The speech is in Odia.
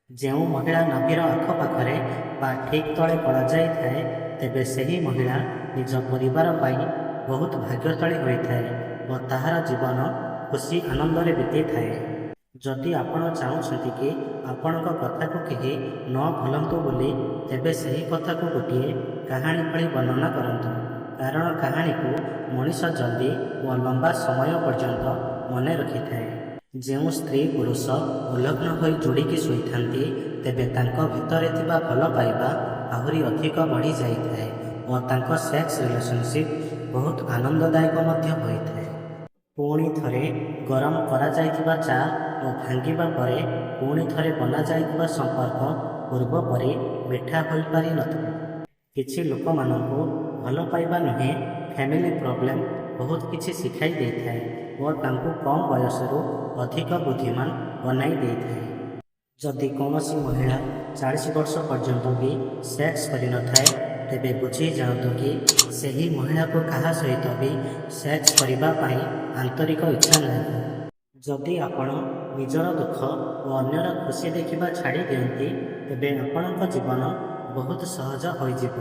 ଯେଉଁ ମହିଳା ନାଭିର ଆଖପାଖରେ ବା ଠିକ ତଳେ କଳାଜାଇ ଥାଏ, ତେବେ ସେହି ମହିଳା ନିଜ ପରିବାର ପାଇଁ ବହୁତ ଭାଗ୍ୟଶାଳୀ ହୋଇଥାଏ ଓ ତାହାର ଜୀବନ ଖୁସି ଆନନ୍ଦରେ ବିତିଥାଏ। ଯଦି ଆପଣ ଚାହୁଁଛନ୍ତି କି ଆପଣଙ୍କ କଥାକୁ କେହି ନ ଭୁଲନ୍ତୁ ବୋଲି, ତେବେ ସେହି କଥାକୁ ଗୋଟିଏ କାହାଣୀ ଭଳି ବର୍ଣ୍ଣନା କରନ୍ତୁ। କାରଣ କାହାଣୀକୁ ମଣିଷ ଜଲ୍ଦି ଓ ଲମ୍ବା ସମୟ ପର୍ଯ୍ୟନ୍ତ ମନେ ରଖିଥାଏ। ଯେଉଁ ସ୍ତ୍ରୀ ପୁରୁଷ ଉଲଗ୍ନ ହୋଇ ଯୋଡ଼ିକି ଶୋଇଥାନ୍ତି, ତେବେ ତାଙ୍କ ଭିତରେ ଥିବା ଭଲ ପାଇବା ଆହୁରି ଅଧିକ ବଢ଼ି ଯାଇଥାଏ ଓ ତାଙ୍କ ସେକ୍ସ ରିଲେସନସିପ ବହୁତ ଆନନ୍ଦଦାୟକ ମଧ୍ୟ ହୋଇଥାଏ। ପୁଣି ଥରେ ଗରମ କରାଯାଇଥିବା ଚା ଓ ଭାଙ୍ଗିବା ପରେ ପୁଣି ଥରେ ବନାଯାଇଥିବା ସମ୍ପର୍କ ପୂର୍ବ ପରି ମିଠା ହୋଇପାରି ନଥାଏ। କିଛି ଲୋକମାନଙ୍କୁ ଭଲ ପାଇବା ନୁହେଁ, ଫ୍ୟାମିଲି ପ୍ରୋବ୍ଲେମ ବହୁତ କିଛି ଶିଖାଇ ଦେଇଥାଏ ଓ ତାଙ୍କୁ କମ ବୟସରୁ ଅଧିକ ବୁଦ୍ଧିମାନ ବନାଇ ଦେଇଥାଏ। ଯଦି କୌଣସି ମହିଳା 40 ବର୍ଷ ପର୍ଯ୍ୟନ୍ତ ବି ସେକ୍ସ କରିନଥାଏ, ତେବେ ବୁଝିଯାଆନ୍ତୁ କି ସେହି ମହିଳାକୁ କାହା ସହିତ ବି ସେକ୍ସ କରିବା ପାଇଁ ଆନ୍ତରିକ ଇଚ୍ଛା ନାହିଁ। ଯଦି ଆପଣ ନିଜର ଦୁଃଖ ଓ ଅନ୍ୟର ଖୁସି ଦେଖିବା ଛାଡ଼ି ଦିଅନ୍ତି, ତେବେ ଆପଣଙ୍କ ଜୀବନ ବହୁତ ସହଜ ହୋଇଯିବ।